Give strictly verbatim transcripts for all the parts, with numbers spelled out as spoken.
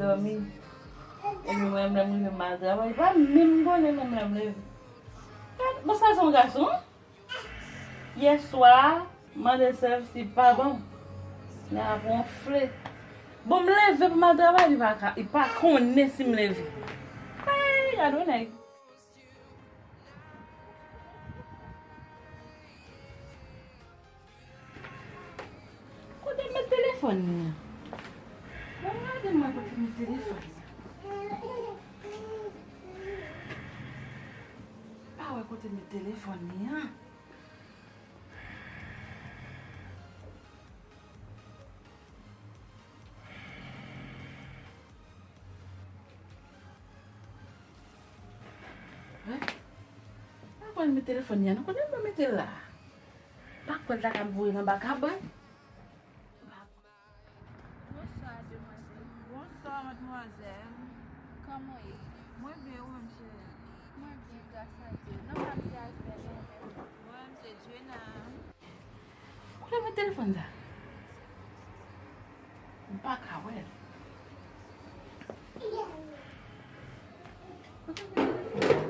Dòmi. Epi mwen menm lè m rive m al travay, li pa menm konnen menm lè m leve. Bon, sa se yon gason? Yè swa, mande sèl si pa bon. Nèg ap wonfle. Bon, m leve pou m al travay, li pa ka, li pa konnen si m leve. Ay, gade yon nèg. Kote m met telefòn li an? Bon, gade mwen kote m met telefòn li an. Pa wè kote m met telefòn li an. Hein? Pa kwè l met telefòn li an, non, kote l mete l la? Pa kwè l ta ka voye l anba kabann? Bonsoir, demoiselle. Bonsoir, mademoiselle. Kòman w ye? Mwen byen, ou menm, cheri? Mwen byen, gras a Dye. Non pa m se Alfred, non, men. Mwen, m se Djena. Kote l met telefòn sa? M pa ka wè l. Kote l met telefòn?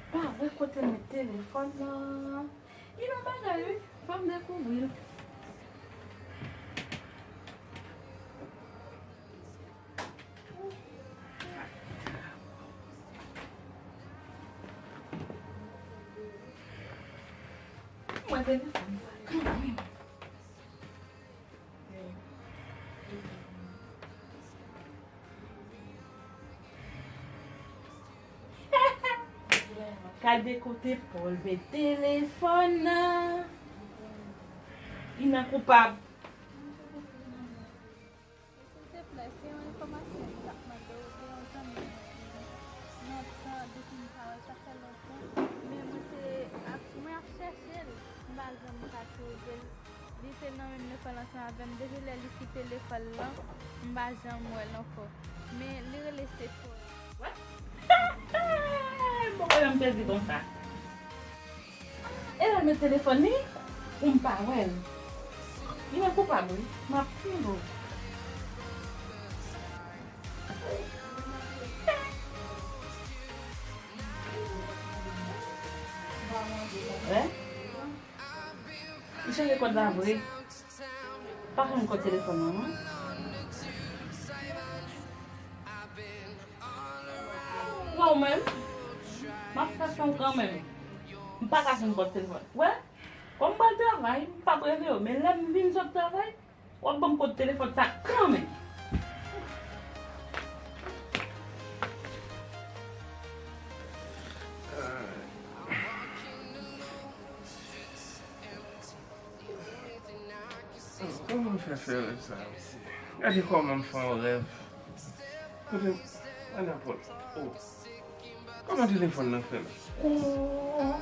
Pa wè kote l met telefòn nan. Li nan bagay, wi. Fò m dekouvri l. Mwen telefòn sa kanmenm. Gade kote Paul met telefòn nan. Li nan koupab. Silteplè, se yon enfòmasyon m t ap mande w. Gen yon zanmi mwen ki lontan depi m pa wè l, sa fè lontan. Men mwen te ap, mwen ap chèche l. M pa janm ka twouve l. Li te nan menm lekòl ansanm avè m. Depi lè li kite lekòl lan, m pa janm wè l ankò. Men li rele Sephora. Wè? M poko janm sezi konsa. E lè l met telefòn li pou m pa wè l. Li nan koupab, wi. M ap kenbe w. Wè? Li chanje kòd la vre. Pa chanje kòd telefòn nan, non. Wè w menm, m ap fè sa w kanmenm. M pa ka jwenn kòd telefòn. Wè, kòm m pral travay, m p ap reveye w, men lè m vin sot travay, w ap ban m kòd telefòn sa kanmenm. Kòman m fè fè rèv sa, mesye? Gade kòman m fè yon rèv. Kote m? Ann apòt. Oh. Kòman telefòn nan fè la? Oh.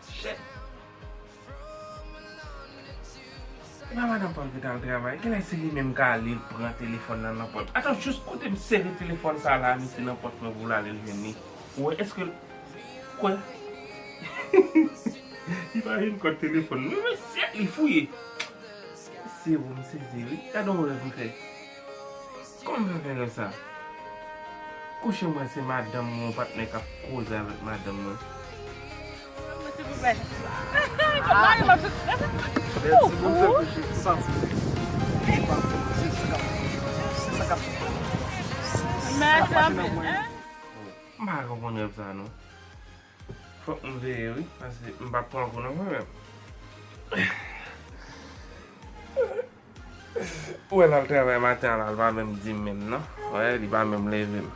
Shit. E pa madanm pa l ki t al travay. Genlè se li menm k ale, l pran telefòn nan nan pòt. Atan, jis kote m sere telefòn sa la, misye nan pòt mwen pou l ale l jwenn li. Ou wè, èske l kwè? Li pa jwenn kòd telefòn. Men mesye, li fouye. Se bon, m sezi, wi. Gade yon rèv m fè. Kòman m fè fè rèv sa? Kouche mwen, se madanm mwen, yon patnè k ap koze avèk madanm mwen. Mèsi pou fè kouche. Se pa fou. Se pa fou. Se sa k ap, se sa k ap, sa k ap pase nan mwen. M pa ka konprann rèv sa, non. Fòk m veye, wi, paske m p ap pran kou non mwen menm. Ou wè l al travay maten an la, l pa menm di m menm non. Ou wè, li pa menm leve m.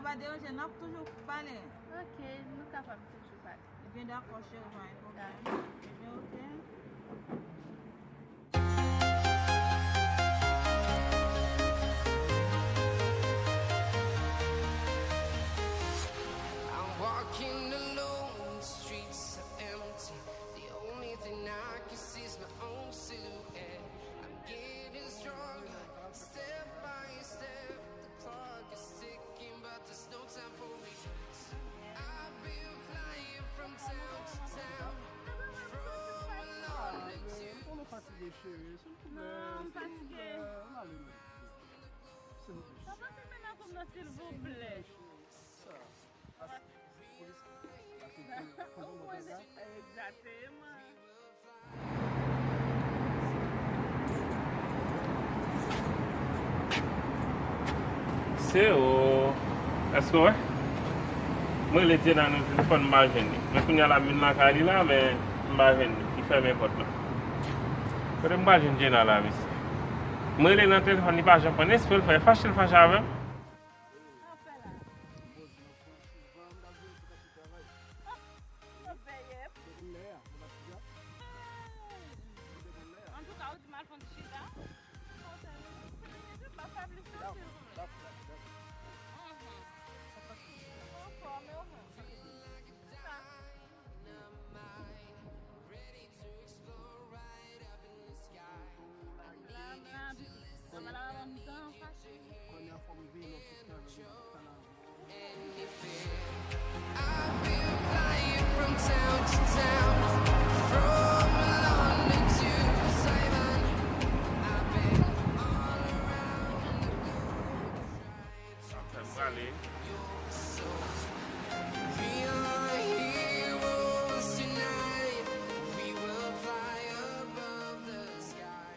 Pa deranje, n ap toujou pale. Ok, nou kapab toujou pale. Ebyen, dakò, cheri, pa gen pwoblèm. Ebyen, ok. I'm walking alone, the streets are empty. The only thing I can see is my own silhouette. I'm getting stronger, step by step. The clock is ticking, but there's no time for me. I've been flying from town to town, from London to... Ou fatige, cheri, silvouplè. Non, m fatige. Silvouplè, ann ale, non. Silvouplè. Papa, se mennen kòm nan, silvouplè. Sa. Polis. Polis. Ou konn sa. Egzakteman. Se ou. Èske w wè? Mwen rele Djena nan telefòn, m pa jwenn li. Men kounye a la, m vin lakay li la, men m pa jwenn li. Li fèmen pòt la. Kote m pral jwenn Djena la, mesye? M rele nan telefòn, li pa janm pran. Espre l fè fache, l fache avè m. Sa w fè la? Mwen veye. Antouka, ou di m al fè yon ti chita. Sa w fè la? M ap fè plis nan silvouplè. Mhm. Ou anfòm, ou menm? I've been flying from town to town, from London to Taiwan. I've been all around the globe trying to... Sa fè m prale. We are heroes tonight. We will fly above the sky.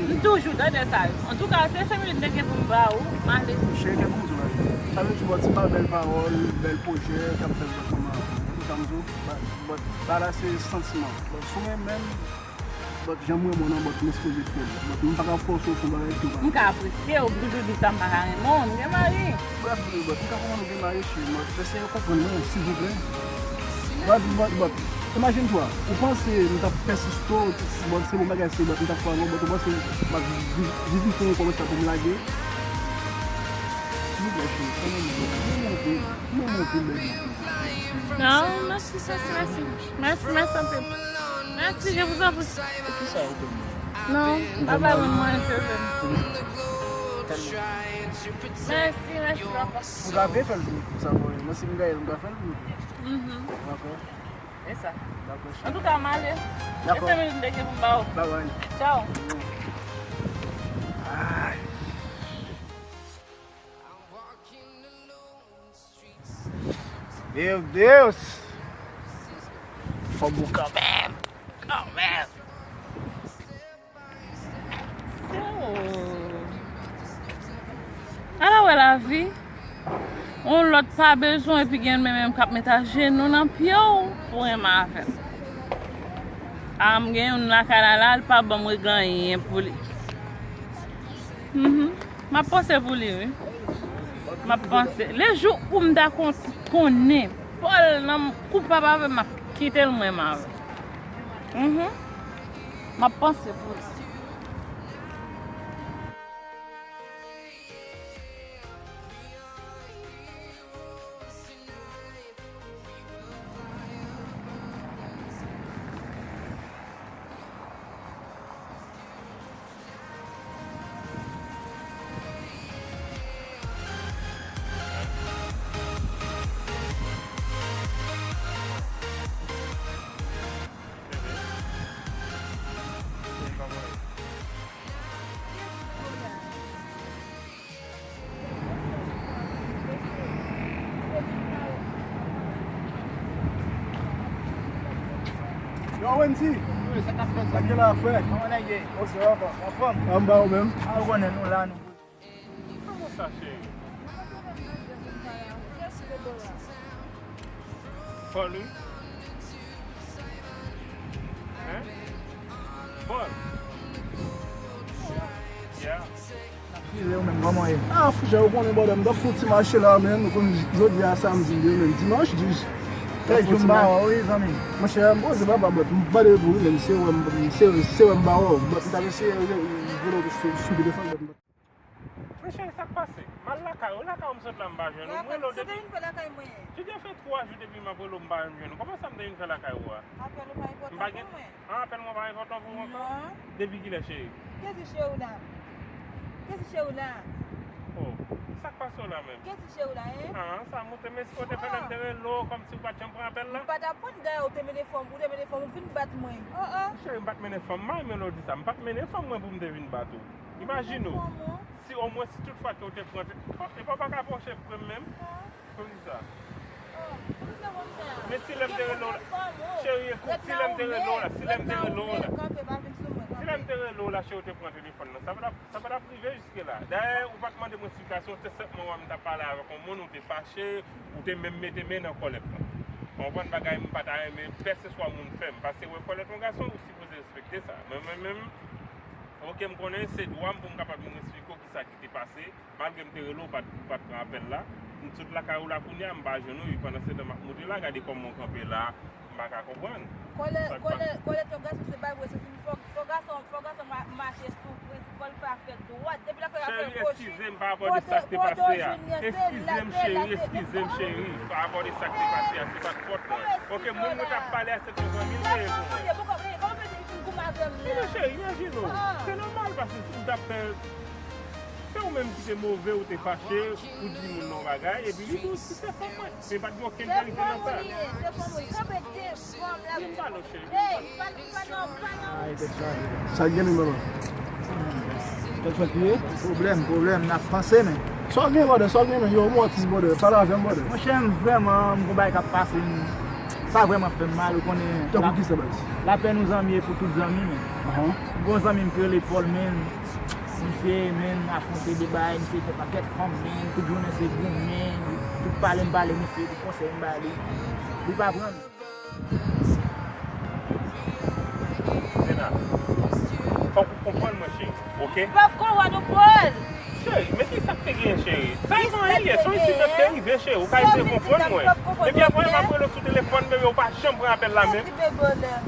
M toujou tande sa yo. Antouka, se senk minit m te gen pou m ba ou, m ale. Cheri, gen pou m di w bagay. Sa vle di, bòt, se pa bèl pawòl, bèl pwojè k ap fèt bòt kòman. Ou konprann sa m di w? Bòt, bagay la se santiman. Bòt, si w renmen m, bòt, jan m renmen w nan, bòt, m sipoze fè l. Bòt, m pa ka fòse w fè yon bagay ke w pa vle. M ka apresye w, m toujou di sa, m pa ka renmen w, m gen mari. Brèf, bòt, m ka konprann ou gen mari, cheri, bòt, eseye konprann mwen, silvouplè. Bòt, bòt, bòt, imajine twa, ou panse m t ap pèsiste w, bòt, se bon bagay, se bòt, m t ap fè avè w, bòt, ou panse m ap vi-, vizite w kòm sa pou m lage? Silvouplè, cheri, fè mwen mwen, mwen monte, mwen monte, bèl. Non, mèsi, mèsi, mèsi. Mèsi, mèsi anpil. Mèsi, je vous en prie. Kisa ou te di? Non, m pa bay moun mwen, se vre. Mèsi, mèsi, papa. Ou ka vle fè l tou, sa mwen. Mwen, si m gaye l, m ka fè l tou. Mhm. Dakò. E sa. Dakò, cheri. Antouka, m ale. Dakò. E senk minit m te gen pou m ba ou. Bye bye. Tchao. Ay. Meu Deus! Fò bon kanmenm! Kanmenm! Ala wè lavi. Yon lòt pa bezwen, epi gen menm menm k ap met ajenou nan pye w pou renmen avè l. A, m gen youn lakay la, la, l pa ban m regle anyen pou li. Mhm. M ap panse pou li, wi. M ap panse. Le jou ou m ta kon-, konnen Paul nan koupab avè m, m ap kite l mwen menm avè l. Mhm. M ap panse pou li. Yo, Wendy! Wi, sa k ap fèt? Sa k gen la, frè? Kòman nèg ye? Ò, se apa? Anfòm? Anba ou menm? A, ou konnen nou la, nou. Kòman sa, cheri? Paul, wi. Hein? Paul. Yeah. Ap rive ou menm, kòman w ye? Ah, frè, ou konnen, brother, m t ap fè yon ti mache la, men, ou konn, jodi a samdi, demen dimanch, dis. Kèk jou m pa wè w, wi, zanmi. Monchè, m poze papa, but m pa de pou wi, men se wè m, se, se wè m pa wè w, but m t ap eseye vole w sou, sou telefòn, but m pa. Men cheri, sa k pase? M al lakay ou, lakay ou m sot la, m pa jwenn ou. M rele w depi. Sa te vin fè lakay mwen? Jodi a fè twa jou depi m ap rele w, m pa janm jwenn ou. Kòman sa m te vin fè lakay ou a? Apèl ou pa enpòtan pou mwen. An, apèl mwen pa enpòtan pou ou ankò? Non. Depi kilè, cheri? Kiyès ki cheri w la? Kiyès ki cheri w la? Oh, sa k pase w la menm? Kiyès ki cheri w la, en? Ah, sa moute, men si w te fè lè m te rele w kòmsi ou pa t janm pran apèl la? M pa t ap pran, dayè ou te mennen fòm, ou te mennen fòm, ou vin bat mwen. Oh, oh. Cheri, m pa t mennen fòm, m pa renmen lè w di sa. M pa t mennen fòm mwen pou m te vin bat ou. Imajine w, si omwen si tout fwa ke w te pran te, e pa w pa ka pwoche pre m menm. Poukisa? Men si lè m te rele w la, cheri, ekout, si lè m te rele w la, si lè m te rele w la, si lè m te rele w la, cheri, w te pran telefòn nan, sa pa t ap, sa pa t ap rive jiske la. Dayè, ou pa t mande mwen eksplikasyon, se senpman wè m t ap pale avèk yon moun, ou te fache, ou te menm mete men nan kòlèt lan. Konprann bagay, m pa ta renmen kèlkeswa moun fè m, paske wè kòlèt yon gason, ou sipoze respekte sa. Men mwen menm, oke, m konnen se dwa m pou m kapab vin eksplike w kisa ki te pase. Malgre m te rele w, ou pa t, ou pa t pran apèl la. M sot lakay ou la kounye a, m pa jwenn ou, epi pandan se tan m ap moute la, gade kòman w kanpe la, m pa ka konprann. Kòlè, kòlè, kòlè tò gason se bay vre, se fini fò, fò gason, fò gason ma-, mache sou prensip, fò l fè afè dwat. Depi l ap fè afè goch, eskize m pa rapò de sa k te pase a. Eskize m, cheri, eskize m, cheri, pa rapò de sa k te pase a, se pa t fòt mwen. Oke, moun mwen t ap pale a, se te zanmi m te ye pou mwen. Men cheri, imajine w. Se nòmal paske si m t ap fè Se ou menm ki te move, ou te fache, ou di moun nan yon bagay, epi li di w si se fanm mwen. Men pa t gen okenn verite nan sa. Se fanm mwen, kanpe devan m la. Vin ba non, cheri, vin ba non. Sa gen menm, mama? Tèt fè kriye? Pwoblèm, pwoblèm, n ap panse, men. Sa w gen, brother, sa w gen, men? Yo, m atis, brother, pale avè m, brother. Monchè, m vrèman, m gon bagay k ap pase m. Sa vrèman fè m mal, ou konnen. Tankou kisa, baz? Lapèn yon zanmi e pou tout zanmi, men. M gon zanmi m ki rele Paul, men. Misye menm afwonte de bagay, misye fè pakèt fanm, men, tout jounen se goumen, tout pale m pale misye, tout konsèy m ba li, li pa pran. Zena, fòk ou konprann mwen, cheri, oke? M p ap konprann ou, Paul. Cheri, men kisa k te gen, cheri? Sa e pa anyen l ye, se yon ensidan k te rive, cheri, ou ka eseye konprann mwen. Depi apre m ap rele w sou telefòn, bebe, ou pa janm pran apèl la menm.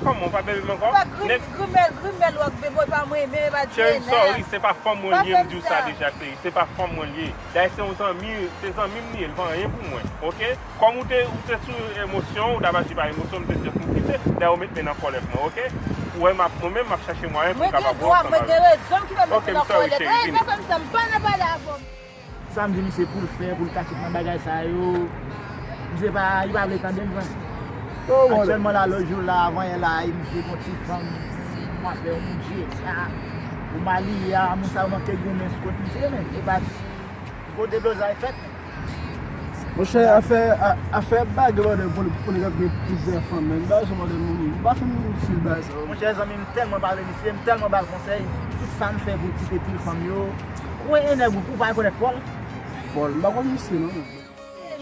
Kòman, ou pa bebe m ankò? Nèg Grimèl, grimèl w ap bebe, pa mwen, men e pa di. Cheri, m sorry, se pa fanm mwen l ye, m di w sa deja, cheri. Se pa fanm mwen l ye. Dayè, se yon zanmi, se zanmi m li ye, l pa anyen pou mwen, oke? Kòm ou te, ou te sou emosyon, ou t ap aji pa emosyon, m te just m kite. Dayè, ou met men nan kòlèt mwen, oke? Ou wè, m ap, mwen menm, m ap chache mwayen pou m kapab wè w ansanm avè l. Oke, m sorry, cheri, vini. Sa m di misye pou l fè, pou l kache nan bagay sa yo. Misye pa, li pa vle tande m, vrèman. Aktyèlman la, lòt jou la, avan yè la, misye gon ti fanm, m ap fè yon moun je. Ou malye a, moun sa yo manke goumen sou kont misye, men. E pa ti kote blozay fèt. Monchè, afè, a-, afè bagay, brother, pou, pou nèg ap gen plizyè fanm, men. Bagay sa, brother, m, m pa fin fil bagay sa. Monchè, zanmi m tèlman pale misye, m tèlman ba l konsèy. Tout sa m fè pou l kite pil fanm yo. Ou e nèg ou, ou pa rekonèt Paul? Paul, m pa konn misye non.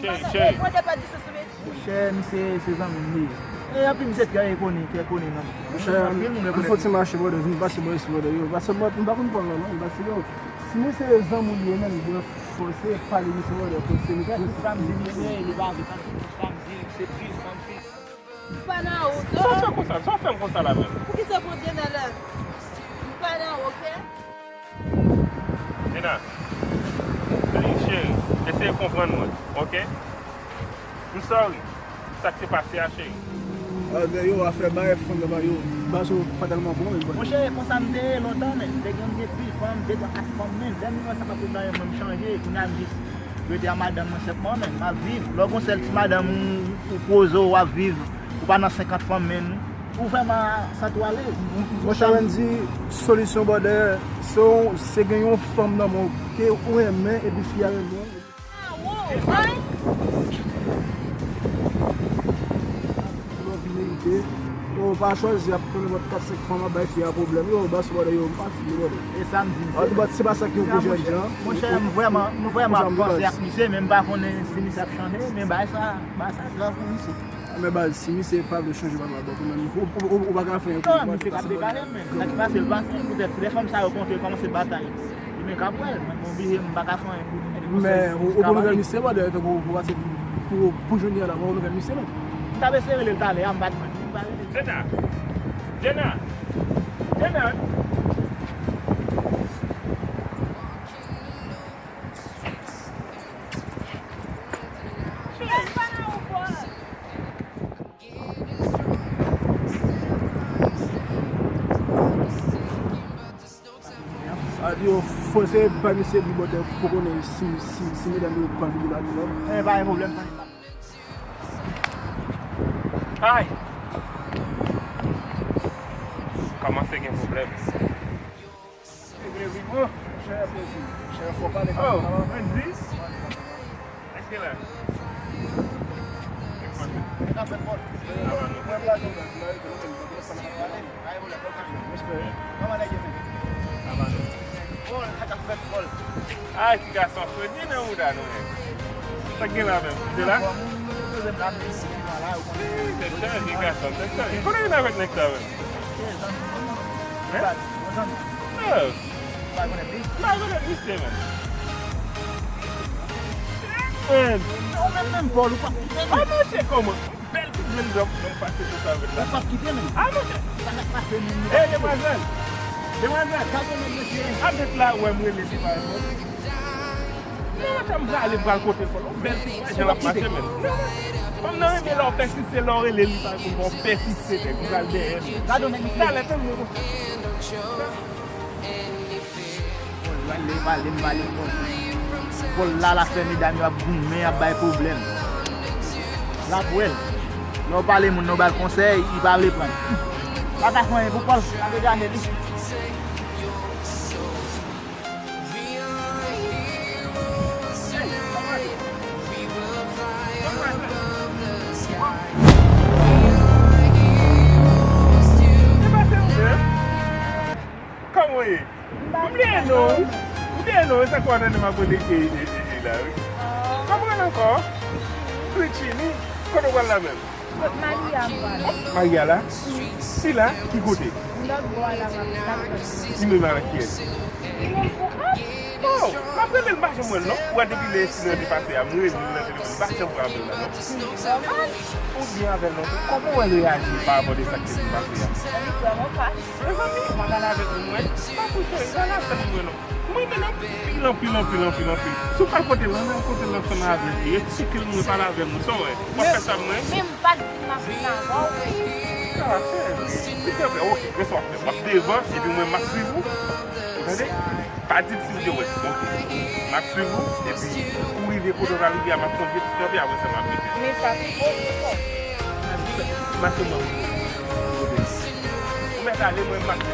Cheri, cheri. Monchè, misye se zanmi m li ye. E anpi misye trè koni, trè koni nan. Monchè, anpil moun rekonèt. Fò ti mache, brother, vin pase bò isi, brother, yo. Pase bò, m pa konn Paul la non, m pase yo. Si misye se zanmi w li ye menm, bro, fòse pale misye, brother, fòse li. Tout sa m di misye, li pa vle tande tout sa m di, se pil fanm, pil fanm. M pa nan wout, non. Sa w fè konsa? Sa w fè m konsa la menm? Poukisa w pran Djena la? M pa nan wout, oke? Djena, li, cheri, eseye konprann mwen, oke? M sorry. Sa k te pase a, cheri? Afè yo, afè bagay fanm nan ba yo, baz yo pa tèlman bon, men bon. Monchè, konsa m te ye lontan, men. M te gen, m gen pil fanm, de, twa, kat fanm, men. Lè m wè sa pa t nan men mwen, m chanje. Kounye a, m jis rete a madanm mwen senpman, men. M ap viv. Lè w gon sèl ti madanm ou, ou poze w, w ap viv. Ou pa nan senkant fanm, men. Ou vrèman santi w alèz. Monchè Wendy, solisyon, brother, se yon, se gen yon fanm nan men w ke ou renmen, epi fi a renmen w. Love merite. Ou pa chwazi ap pran nenpòt kat senk fanm ap bay fi a pwoblèm. Yo, bas, brother, yo, m pa fini, brother. E sa m di misye. An tou, se pa sa ki yon gwo jènjan. Monchè, m vrèman, m vrèman ap panse ak misye, men m pa konnen si misye ap chanje, men bagay sa, bagay sa grav pou misye. Men baz, si misye pa vle chanje, pa mal bò kanmenm. Ou, ou, ou, ou pa ka fè yon... Non, misye ka degaje, men sa ki pase, l pase. Poutèt lè fanm sa yo kontre, kòmanse batay. Li menm k ap wè l, men m oblije, m pa ka fè anyen pou li. Men ou, ou pa nouvèl misye, brother, tankou ou pase pou, pou, pou jwenn li a la, ou pa nouvèl misye, non. M t ap eseye rele l talè a, m pa t jwenn li, m pa rele l. Jenna! Jenna! Jenna! A di yo, fò se pa misye di bòtè pou konnen si, si, si medam yo pran figi la tou non. E pa gen pwoblèm. Ay! Kòmanse gen pwoblèm. Chè, plezi. Chè, fò pale. Oh, Wendy. Èske la? Mwen pa nou. Mwen pa nou. Respè. Kòman nèg yo menm? Ava nou. Bòl, sa k ap fèt bòl. Ay, ti gason, fredi nan mouda nou, nèg. Sa k gen la menm? Ou te la? Poze m la, men si ki la, ou konnen. Tèt chaje, gason, tèt chaje. Kote vin avèk nèg sa menm? Hein? Baz, bon zanmi. Oh. Ou pa konnen li? M pa konnen misye menm. Men. Ou menm menm, Paul, ou p ap kite li. Ah, mesye, kòman? Bèl ti grenn dòm, mwen pase konsa avèk la. Ou p ap kite menm. Ah, mesye. Sa k ap pase menm? Ey, demwazèl! Demwazèl! Gade nèg mesye. Avèk la, wè m rele li pa reponn. Non, mesye, m prale, m pral kote l. Bèl ti grenn jan l ap mache menm. Fanm nan renmen lè w pèsiste, lè w rele li pa reponn, w pèsiste, nèg, m pral dèyè l. Gade nèg mesye. Talè, tann mwen konsa. Pòl la, lè pale, m pale pòl. Pòl la, l ap fè medam yo ap goumen, ap bay pwoblèm. L ap wè l. Lè w pale moun nan, w ba l konsèy, li pa vle pran. Pa ka fè anyen pou Pòl, l ap degaje li. Kòman w ye? M bliye non w. M bliye non w. E sa k w ap tande m ap rele e, e, e, e la, wi. Kòman w rele ankò? Richie, wi. Kote w pral la menm? Kot Maria m pral. Maria la? Wi. Li la? Ki kote? Lòt bò a la, m ap, l ap tann. Li menm avèk kiyès? Li menm pou kont. Oh, m ap rele l, m pa janm wè l non. Ou wè depi lè ensidan an te pase a, m rele l nan telefòn, m pa janm wè avè l la non. Nòmal. Ou byen avè l non. Kòman w wè l reyaji pa rapò de sa k te fin pase a? Li vrèman fache. Mezanmi, ou pa pale avèk li mwen. Pa pou cheri, pale avèk mwen non. Mwen renmen l anpil, anpil, anpil, anpil, anpil. Si w pral kote l, ann al kote l ansanm avè li. Eksplike l mwen, pale avè mwen. Sa w wè? W ap fè sa mwen? Men m pa t di m ap vin avè w. Sa w ap fè? Silteplè, oke, men sa w ap fè. W ap devan, epi mwen m ap swiv ou. Ou tande? Pa di l si m te wè. Oke. M ap swiv ou, epi ou rive kote w pral rive a, m ap chanje ti kanpe, apre sa m ap mete. Men sa twò fò. Mache mwen. Ou mèt ale, mwen m mache.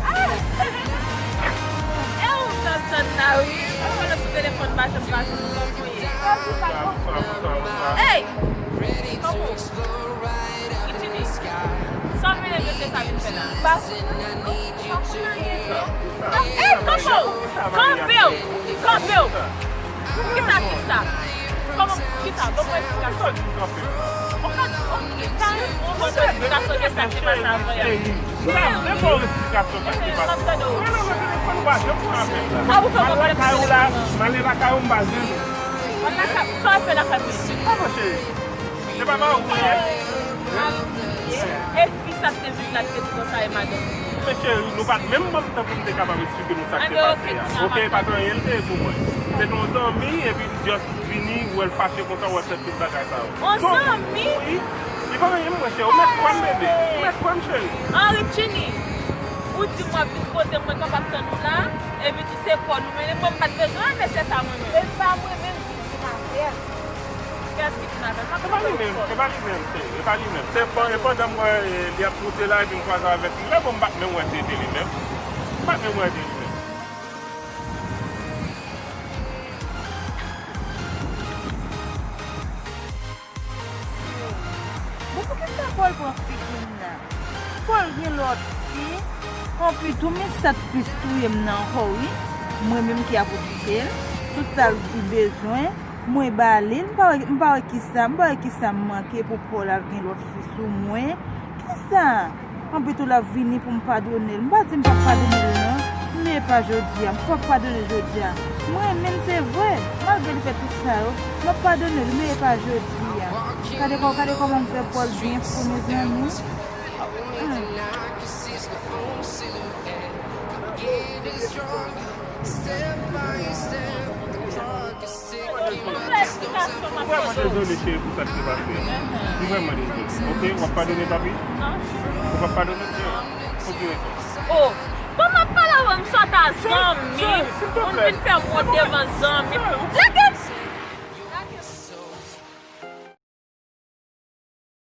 Ah! E ou t ap tann la, wi. Ou konnen sou telefòn pa janm pase pou konvoye. Ey! Kòman? Itini. Sa w mennen mesye sa vin fè la? Pa konn anyen. Ey, kanpe w! Kanpe w! Kanpe w! Kisa, kisa? Kòman, kisa? Ban mwen eksplikasyon. Oke, oke, kare, ban mwen eksplikasyon de sa ki te pase avan yè. Sa pou fè mwen pale. M ale lakay ou la, m ale lakay ou, m pa jwenn ou. M ale lakay, sa w fè lakay mwen? Ah, mon cheri. Se pa mari w mwen ye? E fi sa k te vin la, ki te di konsa e madanm li. Men cheri, nou pa t menm menm tan pou nou te kapab eksplike nou sa k te pase a. Oke, pa t anyen l te ye pou mwen. Se te yon zanmi, epi l just vini, wè l fache konsa, wè l fè tout bagay sa yo. Yon zanmi? Wi. Li pa anyen, monchè. Ou mèt kwè m, bebe. Ou mèt kwè m, cheri. Ann, Richini, ou di m w ap vin kote mwen kapab tann ou la, epi di se Pòl ou mennen, mwen m pa t bezwen mesye sa mwen menm. E pa mwen menm ki di m afè. Kiyès ki vin avè l? M ap E pa li menm, e pa li menm, cheri, e pa li menm. Se pan, e pandan m wè e, li ap moute la, epi m kwaze avèk li. Lè bon, m pa t menm wè se te li menm. M pa t menm wè se te li menm. Bon, poukisa Paul pran figi m nan? Paul gen lòt fi. Anpi tou, men sa t plis touye m nan ankò, wi. Mwen menm ki ap okipe l, tout sa l bezwen, mwen ba li l. M pa wè, m pa wè kisa, m pa wè kisa m manke pou Paul al gen lòt fi sou mwen. Kisa? Anpi tou l ap vini pou m padone l. M pa di m p ap padone l non. Men e pa jodi a. M p ap padone l jodi a. M renmen l se vre. Malgre li fè tout sa yo, m ap padone l, men e pa jodi a. Gade kò, gade kòman m fè Paul byen fou, mezanmi. Ou vrèman dezole, cheri, pou sa ki te pase a. M vrèman dezole. Oke, w ap padone papi? Ou p ap padone? Pou ki rezon? Oh, bon, m ap pale avè w, m sot a zanmi m. Moun vin fè m wont devan zanmi m. Lage